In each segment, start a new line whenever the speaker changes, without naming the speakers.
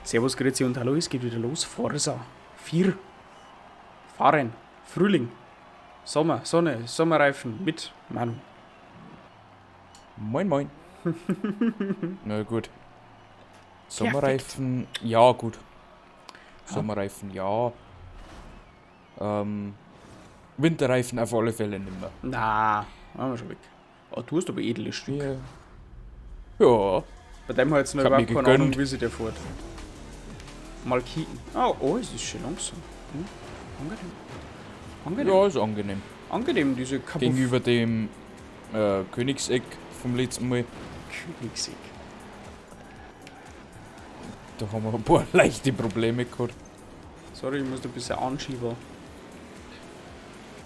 Servus, Grüezi und Hallo, es geht wieder los. Forza 4. Fahren. Frühling. Sommer, Sonne, Sommerreifen mit Manu.
Moin, moin. Na gut. Sommerreifen, ja gut. Sommerreifen, ja. Winterreifen auf alle Fälle nimmer.
Na, haben wir schon weg. Oh, du hast aber edles Stück.
Ja. Ja.
Bei dem hat jetzt noch
Ich hab
überhaupt
mir
keine Ahnung,
gegönnt.
wie sich der fährt. Mal kicken. Oh, oh, es ist schön langsam. Hm? Angenehm. Angenehm.
Ja, ist angenehm.
Angenehm, diese Kapuff.
Gegenüber dem Koenigsegg vom letzten Mal.
Koenigsegg.
Da haben wir ein paar leichte Probleme gehabt.
Sorry, ich muss da ein bisschen anschieben.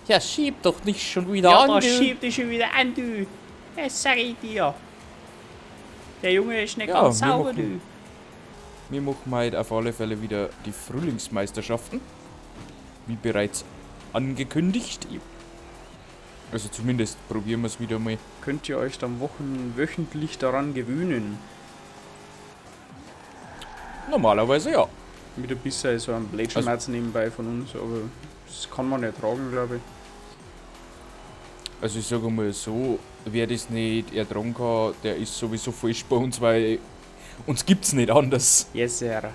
Ja, schieb doch nicht schon wieder
Ja,
an,
da
du.
schieb dich schon wieder an, du. Das sag ich dir. Der Junge ist nicht
Ja,
ganz
wir
sauber,
machen
du.
Wir machen heute auf alle Fälle wieder die Frühlingsmeisterschaften. Wie bereits angekündigt. Also zumindest probieren wir's wieder mal.
Könnt ihr euch dann wöchentlich daran gewöhnen?
Normalerweise ja.
Mit ein bisschen so einem Blödschmerz nebenbei von uns, aber das kann man nicht tragen, glaub ich.
Also ich sage mal so, wer das nicht ertragen kann, der ist sowieso falsch bei uns, weil uns gibt's nicht anders.
Yes, sir.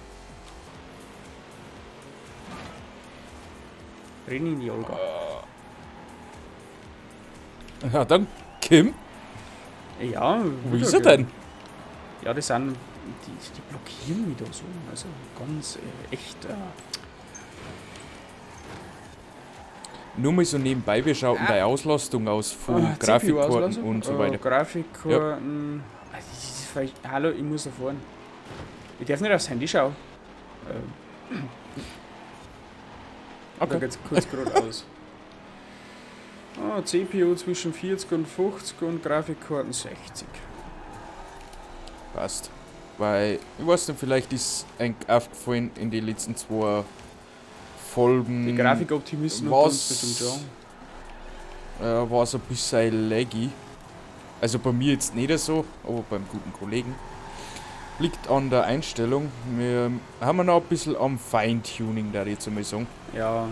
Renn in die Olga.
Ja, dann Kim.
Ja,
Wo
wieder
ist er
gell.
denn?
Ja, das sind, die blockieren mich da so. Also ganz echt.
Nur mal so nebenbei, wir schauen deine Auslastung aus von
Ah,
Grafikkarten
CPU-Auslastung?
und so weiter.
Grafikkarten. Ah, das ist vielleicht, hallo, ich muss da fahren. Ich darf nicht aufs Handy schauen. Da
Okay.
geht's kurz gerade aus. Ah, CPU zwischen 40 und 50 und Grafikkarten 60.
Passt. Weil, ich weiß nicht, vielleicht ist ein aufgefallen in den letzten 2 Folgen.
Die Grafikoptimisten unter uns bestimmt schon.
War so ein bisschen laggy. Also bei mir jetzt nicht so, aber beim guten Kollegen. Liegt an der Einstellung. Wir haben noch ein bisschen am Feintuning, da ich jetzt einmal sagen.
Ja,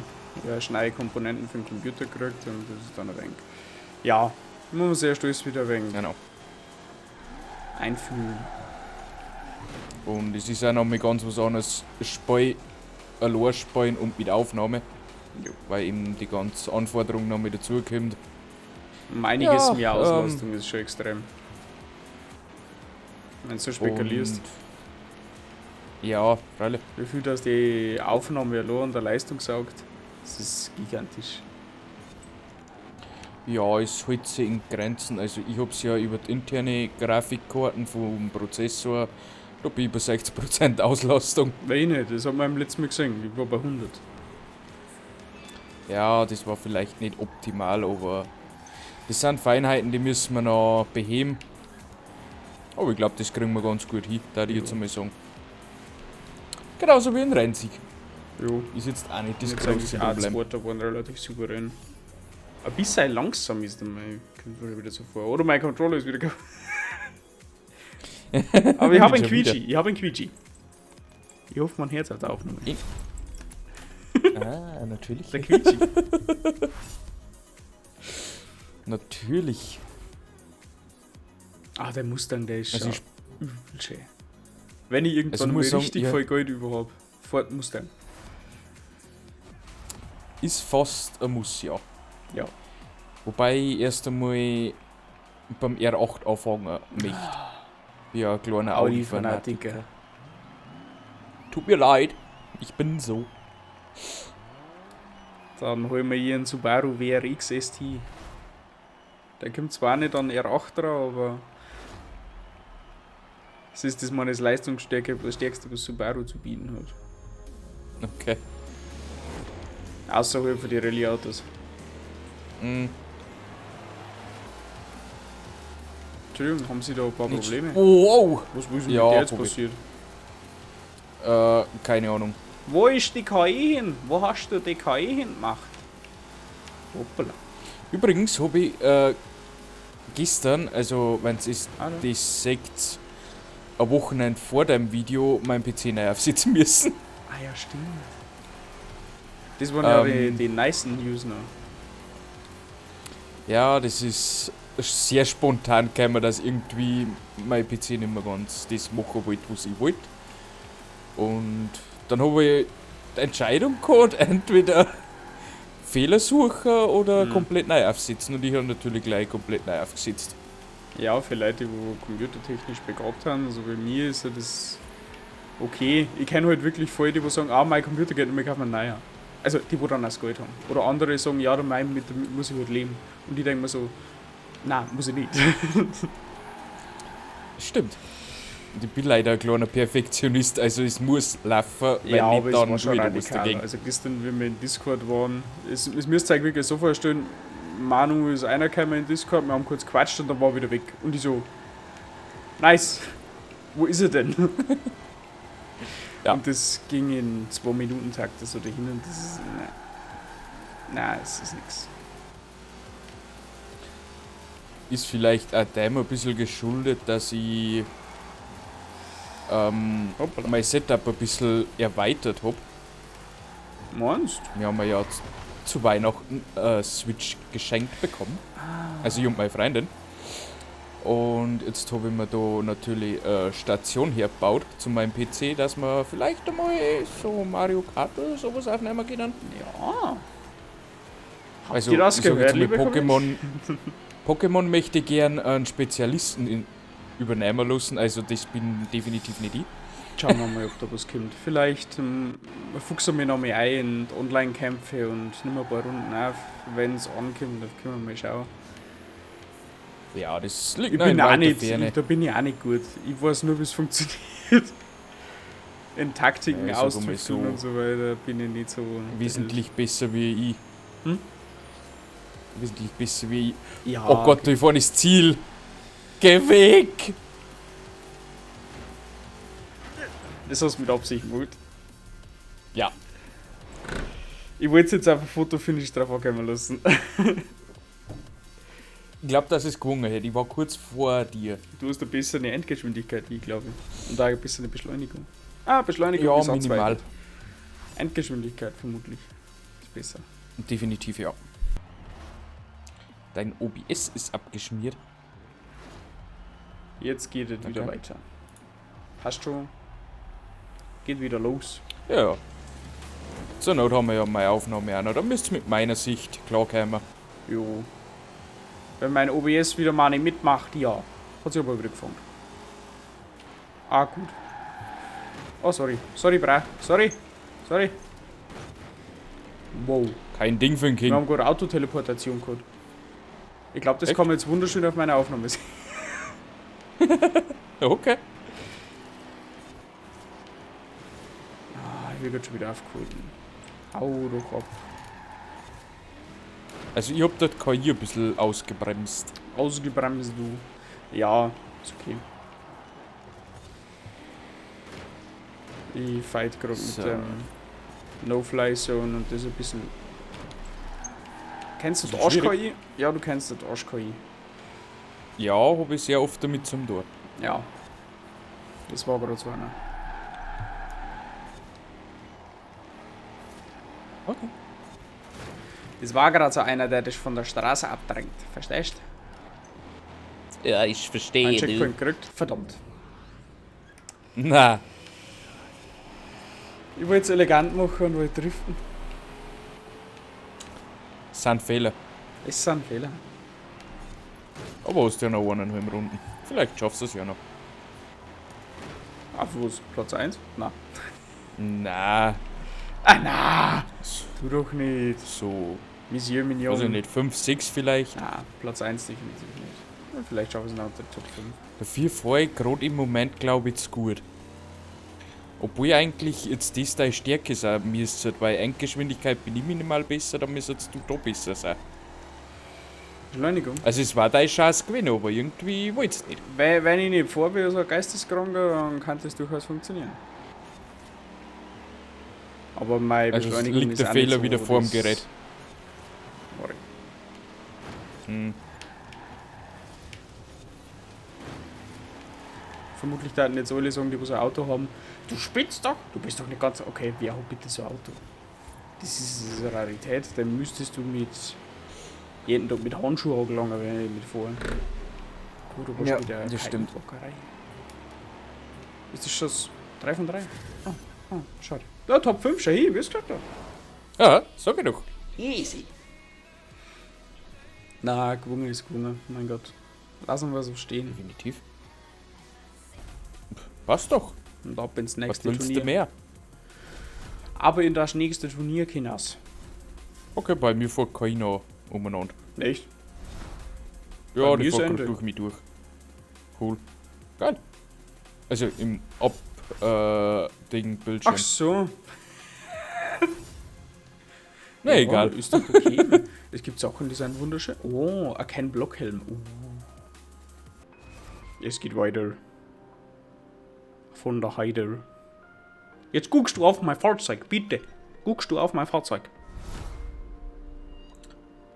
ja, hast neue Komponenten für den Computer gekriegt und das ist dann ein wenig. Ja, man muss erst alles wieder ein wenig einfühlen.
Und es ist auch noch mal ganz was anderes, Spiel, allein spielen und mit Aufnahme.
Jo.
Weil eben die ganze Anforderung noch mit dazukommt.
Um einiges
Ja,
mehr Auslastung ist schon extrem. Wenn du so spekulierst.
Und ja, freilich.
Wie viel das die Aufnahme allein an der Leistung saugt, das ist gigantisch.
Ja, es hält sich in Grenzen. Also ich hab's ja über die interne Grafikkarten vom Prozessor, da bin ich bei 60% Auslastung.
Weiß ich nicht, das hat man im letzten Mal gesehen, ich war bei 100.
Ja, das war vielleicht nicht optimal, aber das sind Feinheiten, die müssen wir noch beheben. Aber ich glaub, das kriegen wir ganz gut hin, da ich jetzt einmal sagen. Genauso wie ein Rennsieg.
Jo.
Ist jetzt auch nicht das
Jetzt
große
eigentlich auch
Problem.
Zweiter waren relativ souverän. Ein bisschen langsam ist der mein, kommt mir wieder so vor. Oder mein Controller ist wieder kaputt. Aber ich hab einen
Schon wieder.
Quietschi, ich hab einen Quietschi. Ich hoffe, man hört's auf der Aufnahme.
Ich Ah, natürlich.
Der Quietschi.
Natürlich.
Ah, der Mustang, der ist
Also
schon
ich
übel schön. Wenn ich irgendwann
Also ich
mal
muss sagen,
richtig
ja.
voll Geld über hab, Ford Mustang.
Ist fast ein Muss, ja.
Ja.
Wobei ich erst einmal beim R8 anfangen möchte. Ja, ein kleiner
Audi-Fanatiker.
Audi-Fanatiker. Tut mir leid, ich bin so.
Dann holen wir hier einen Subaru WRX ST. Der kommt zwar nicht an R8 dran, aber es ist das mal das Leistungsstärke, das Stärkste, was Subaru zu bieten hat.
Okay.
Außerhalb von den Rallye-Autos. Entschuldigung, haben Sie da ein paar
Nicht
Probleme?
Wow!
Was ist denn
Ja,
mit dir jetzt
hab ich.
passiert?
Keine Ahnung.
Wo ist die KI hin? Wo hast du die KI hin gemacht? Hoppala.
Übrigens hab ich gestern, also wenn's ist,
Ah, ja.
das seht, ein Wochenende vor deinem Video meinen PC neu aufsetzen müssen.
Ah ja, stimmt. Das waren ja die nicen News noch.
Ja, das ist sehr spontan gekommen, dass irgendwie mein PC nicht mehr ganz das machen wollte, was ich wollte. Und dann habe ich die Entscheidung gehabt, entweder Fehler suchen oder komplett neu aufsetzen. Und ich habe natürlich gleich komplett neu aufgesetzt.
Ja, für Leute, die computertechnisch begabt sind, so wie mir, ist ja das okay. Ich kenne halt wirklich voll die, die sagen, ah, mein Computer geht nicht mehr, ich kaufe mir einen neuen. Also die, wo dann auch das Geld haben. Oder andere sagen, ja, mit damit muss ich halt leben. Und die denken mir so, nein, muss ich nicht.
Stimmt. Und ich bin leider ein kleiner Perfektionist, also es muss laufen, wenn
Ja,
nicht,
aber es
dann
war schon
tue ich da was
radikal.
dagegen.
Also gestern, wie wir in Discord waren, es müsst ihr euch wirklich so vorstellen, Manu ist einer gekommen in Discord, wir haben kurz gequatscht und dann war er wieder weg. Und ich so, nice, wo ist er denn?
Ja.
Und das ging in 2 Minuten Takt so dahin und das ist, nein, es ist nix.
Ist vielleicht auch dem ein bisschen geschuldet, dass ich
Hoppala.
mein Setup ein bisschen erweitert hab.
Meinst?
Wir haben ja zu Weihnachten Switch geschenkt bekommen. Also ich und meine Freundin. Und jetzt habe ich mir da natürlich eine Station hergebaut zu meinem PC, dass wir vielleicht einmal so Mario Kart oder sowas aufnehmen können.
Ja. Habt
Also,
ihr das
ich sag
gehört,
jetzt mal,
liebe
Pokémon möchte ich gern einen Spezialisten übernehmen lassen, also das bin definitiv nicht ich.
Schauen wir mal, ob da was kommt. Vielleicht fuchsen wir noch mal ein in Online-Kämpfe und nehmen ein paar Runden auf. Wenn's ankommt, dann können wir mal schauen.
Ja, das liegt
Ich
noch in
bin auch
weiter
nicht,
Ferne.
da bin ich auch nicht gut. Ich weiß nur, wie es funktioniert. In Taktiken
Ja, ich sag einmal
austüfteln
so,
und so weiter bin ich nicht so
Wesentlich besser wie ich.
Hm?
Wesentlich besser wie ich.
Ja,
Oh Gott,
okay.
da vorne ist Ziel. Geh weg!
Das hast du mit Absicht gemacht.
Ja.
Ich wollte es jetzt auf ein Fotofinish drauf ankommen lassen.
Ich glaub, dass es gewonnen hätte. Ich war kurz vor dir.
Du hast eine bessere Endgeschwindigkeit, wie ich glaube. Und auch eine bessere Beschleunigung. Ah, Beschleunigung
Ja,
ist auch
minimal.
zwei. Endgeschwindigkeit vermutlich. Ist besser.
Definitiv, ja. Dein OBS ist abgeschmiert.
Jetzt geht es wieder
Okay.
weiter. Passt schon. Geht wieder los.
Ja, ja. Zur Not haben wir ja meine Aufnahme auch noch. Da müsst ihr mit meiner Sicht klarkommen.
Jo. Wenn mein OBS wieder mal nicht mitmacht, ja. Hat sich aber wieder gefangen. Ah, gut. Oh, sorry. Sorry, Bra. Sorry. Sorry. Wow.
Kein Ding für den
Wir
King.
haben gerade Autoteleportation gehabt. Ich glaub, das
Echt?
kann man jetzt wunderschön auf meiner Aufnahme sehen.
Okay.
Ah, ich werde schon wieder aufgeholt. Hau doch ab.
Also ich hab dort KI ein bisschen ausgebremst.
Ausgebremst, du. Ja, ist okay. Ich fight grad mit
So.
dem No-Fly Zone und das ist ein bisschen... Kennst du
Ist
die
schwierig.
Arsch-K I? Ja, du kennst die Arsch-K I.
Ja, hab ich sehr oft damit zum Tor.
Ja. Das war gerade so einer.
Okay.
Das war gerade so einer, der dich von der Straße abdrängt. Verstehst?
Ja, ich verstehe,
Ein Checkpoint gekriegt. Verdammt.
Na.
Ich wollte es elegant machen und wollte driften.
Das sind Fehler.
Es sind Fehler.
Aber hast du ja noch eineinhalb Runden. Vielleicht schaffst du es ja noch.
Auf was? Platz 1? Na.
Na.
Ah, na! Du doch nicht.
So.
Monsieur Mignon.
Weiß ich nicht, 5, 6 vielleicht.
Na, Platz 1 definitiv nicht. Ja, vielleicht schaffe ich es noch unter die Top 5.
Dafür fahre ich grad im Moment, glaub ich, zu gut. Obwohl eigentlich jetzt das deine Stärke sein müsste, weil Endgeschwindigkeit bin ich minimal besser, dann müsstest du da besser sein.
Beschleunigung.
Also es war deine Chance gewesen, aber irgendwie wollt's nicht.
Weil, wenn ich nicht vor bin, so ein Geisteskranker, dann kann das durchaus funktionieren. Aber meine
Also es
Beschleunigung
liegt
ist
der
auch nicht
Fehler
so,
wieder vorm
das
Gerät.
Sorry. Vermutlich da jetzt alle sagen, die was ein Auto haben, du spinnst doch, du bist doch nicht ganz. Okay, wer hat bitte so ein Auto? Das ist eine Rarität, dann müsstest du mit jeden Tag mit Handschuhen angelangen, wenn ich mitfahren. Gut, aber
Ja,
wieder
das stimmt.
Bockerei. Ist das schon 3 von 3? Ah, ah, schade. Ja, Top 5, schau hin, wie ist gesagt da.
Ja, sag ich doch.
Easy. Na, gewonnen ist gewonnen, mein Gott. Lassen wir so stehen.
Definitiv. Passt doch.
Und ab ins
Was
nächste
willst
Turnier.
du mehr?
Aber in das nächste Turnier, Kinders.
Okay, bei mir fährt keiner umeinander.
Echt?
Ja,
Bei mir
die
ist
fährt
Ende.
grad durch mich durch. Cool. Geil. Also im Ab Ding Bildschirm.
Ach so.
Na
Ja,
egal.
Ist doch okay. Es gibt Sachen, die sind wunderschön. Oh, kein Blockhelm. Oh. Es geht weiter. Von der Heide. Jetzt guckst du auf mein Fahrzeug, bitte. Guckst du auf mein Fahrzeug.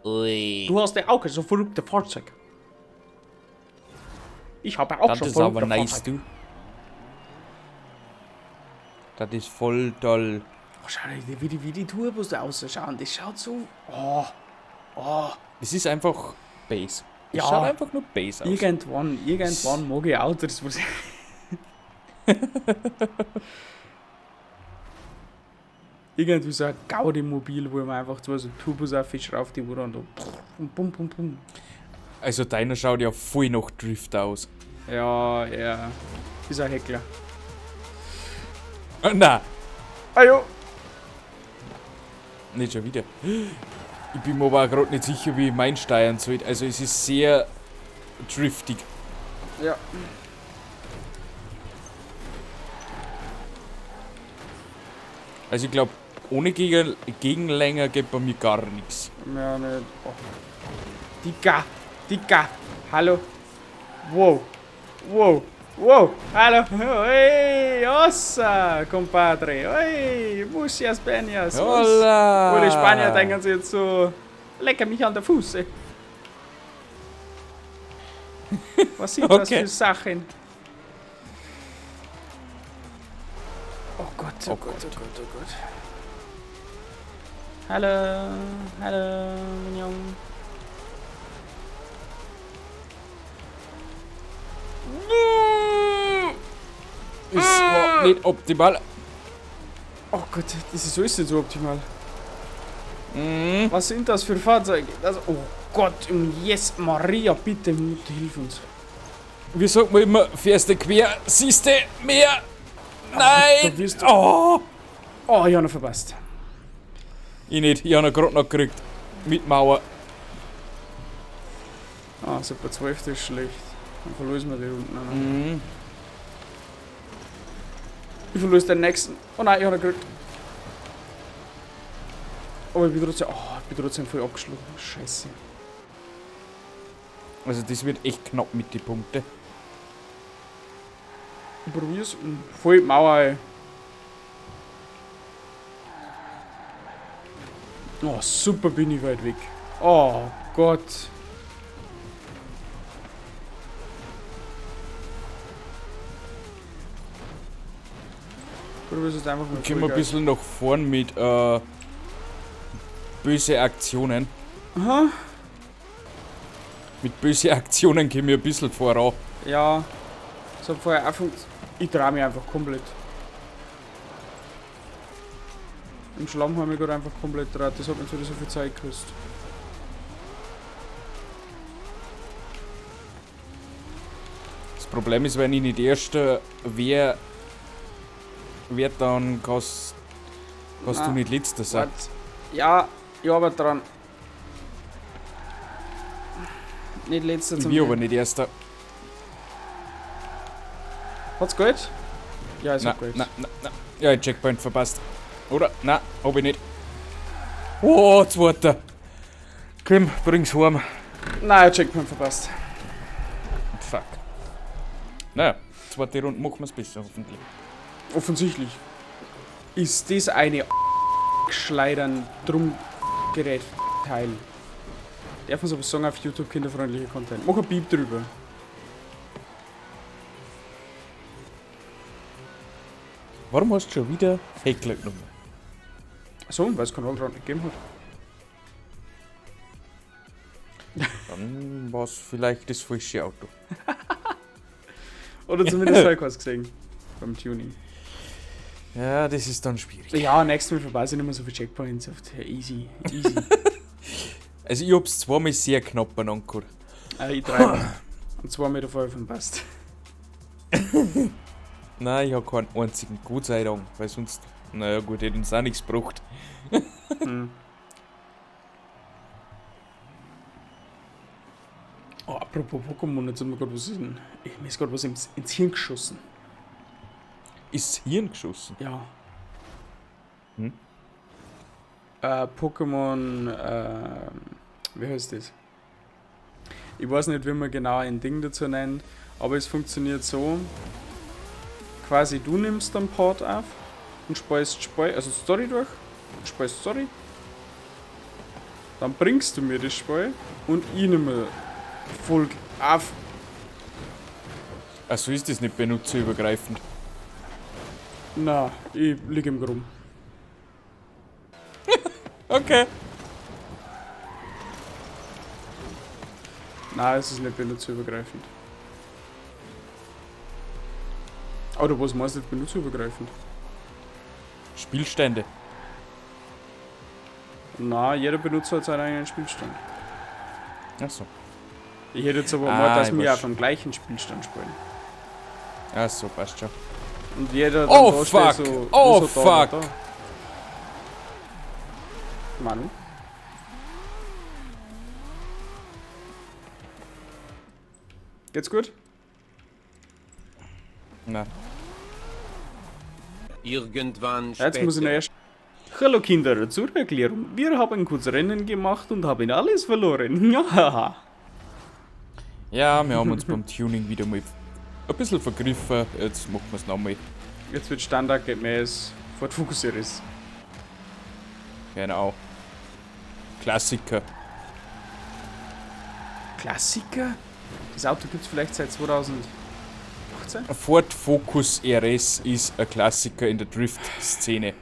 Ui.
Du hast ja auch so verrückte Fahrzeug. Ich habe auch
Das
schon
ist aber
verrückte
nice,
Fahrzeug.
du. Das ist voll toll.
Oh, schau dir, wie die Turbos da ausschauen. Das schaut so. Oh, oh.
Es ist einfach Base. Es
Ja.
schaut einfach nur Base aus.
Irgendwann mag ich Autos. Was irgendwie so ein Gaudi-Mobil, wo man einfach zwei so Turbos auf die wo dann da bum, bum, bum, bum.
Also deiner schaut ja voll nach Drift aus.
Ja, ja. Ist ein Heckler.
Ah, nein,
Ajo.
nicht schon wieder. Ich bin mir aber auch gerade nicht sicher, wie ich mein steuern soll. Also es ist sehr driftig.
Ja.
Also ich glaube, ohne Gegenlänger geht bei mir gar nichts.
Ja, nicht. Oh. Dicker, Dicker. Hallo. Wow. Wow. Wow. Hallo. Hey, ossa, compadre. Hey, muchas peñas.
Hola!
Wo die Spanier denken sich jetzt so, lecker mich an der Fuß. Ey. Was sind das
Okay.
für Sachen? Oh Gott, oh,
Oh
Gott, oh Gott, oh Gott. Hallo, hallo, mein Junge.
Es war nicht optimal.
Oh Gott, das ist alles nicht so optimal.
Mhm.
Was sind das für Fahrzeuge? Das, oh Gott, yes, Maria, bitte, Mutter, hilf uns.
Wie sagt man immer, fährst du quer, siehst du mehr. Nein!
Da wirst du-
Oh!
Oh, ich hab noch verpasst.
Ich nicht, ich hab ihn gerade noch gekriegt. Mit Mauer.
Ah, super, 12 ist schlecht. Dann verlösen wir die Runden. auch noch.
Mhm.
Ich verlöse den nächsten. Oh nein, ich hab ihn gekriegt. Aber ich bin trotzdem. Oh, ich bin trotzdem voll abgeschlagen. Scheiße.
Also das wird echt knapp mit den Punkten.
Ich probier's. Und voll die Mauer. Ey. Oh, super bin ich weit weg. Oh Gott. Probier's jetzt einfach mal.
Können wir ein
Vollgas.
bisschen nach vorn mit böse Aktionen.
Aha.
Mit böse Aktionen kommen wir ein bisschen voran.
Ja, das hat vorher auch funktioniert. Ich trau mich einfach komplett. Im Schlamm habe ich gerade einfach komplett draht. Das hat mir jetzt wieder so viel Zeit gekostet.
Das Problem ist, wenn ich nicht Erster wäre, wer dann kannst du
Na,
nicht Letzter sein.
Wart. Ja, ich arbeite dran. Nicht letzter
Ich
zum
bin aber nicht Erster.
Hat's Geld? Ja, es
Na,
hat Geld.
na, na, na. Ja, ich Checkpoint verpasst. Oder? Na, hab ich nicht. Oh, zweiter. Komm, bring's heim.
Nein, Checkpoint verpasst.
Fuck. Naja, zweite Runde machen wir's besser, hoffentlich.
Offensichtlich. Ist das eine Schleudern drum Gerät Teil. Darf man sowas sagen auf YouTube kinderfreundlicher Content? Mach ein Piep drüber.
Warum hast du schon wieder Heckler genommen?
Achso, weil es kein Allrad nicht gegeben hat.
Dann war es vielleicht das falsche Auto.
Oder zumindest habe ich keins gesehen. Beim Tuning.
Ja, das ist dann schwierig.
Ja, nächstes Mal vorbei sind immer so viele Checkpoints. Easy, easy.
Also ich hab's zweimal sehr knapp beieinander gehabt.
Ich dreimal. Und 2,5 Meter vorher verpasst.
Nein, ich hab keinen einzigen, Gott sei Dank, weil sonst, naja gut, hätte uns auch nichts gebracht.
Oh, apropos Pokémon, jetzt haben wir gerade was in, mir ist gerade was ins Hirn geschossen.
Ins Hirn geschossen?
Ja.
Hm?
Pokémon, wie heißt das? Ich weiß nicht, wie man genau ein Ding dazu nennt, aber es funktioniert so. Quasi du nimmst dann Part auf und speist Spiel, also Story durch, speist Story. Dann bringst du mir das Spiel und ich nehme Folge auf.
Also ist das nicht benutzerübergreifend?
Na, ich lieg im Grund.
Okay.
Nein, es ist nicht benutzerübergreifend. Oder was meinst du nicht benutzerübergreifend?
Spielstände.
Na, jeder Benutzer hat seinen eigenen Spielstand.
Ach so.
Ich hätte jetzt aber
Ah,
mal, dass
ich
wir
weiß
auch vom gleichen Spielstand spielen.
Ach so, passt schon.
Und jeder dann
Oh,
da steht
fuck.
so,
Oh,
so da,
fuck.
da. Manu? Geht's gut?
Na.
Irgendwann
Ja, jetzt muss ich noch erst. Hallo Kinder, zur Erklärung. Wir haben kurz Rennen gemacht und haben alles verloren. Ja.
Ja, wir haben uns beim Tuning wieder mal ein bisschen vergriffen. Jetzt machen wir's nochmal.
Jetzt wird standardgemäß Ford Focus RS.
Genau. Klassiker.
Klassiker? Das Auto gibt's vielleicht seit 2018?
Ford Focus RS ist ein Klassiker in der Drift-Szene.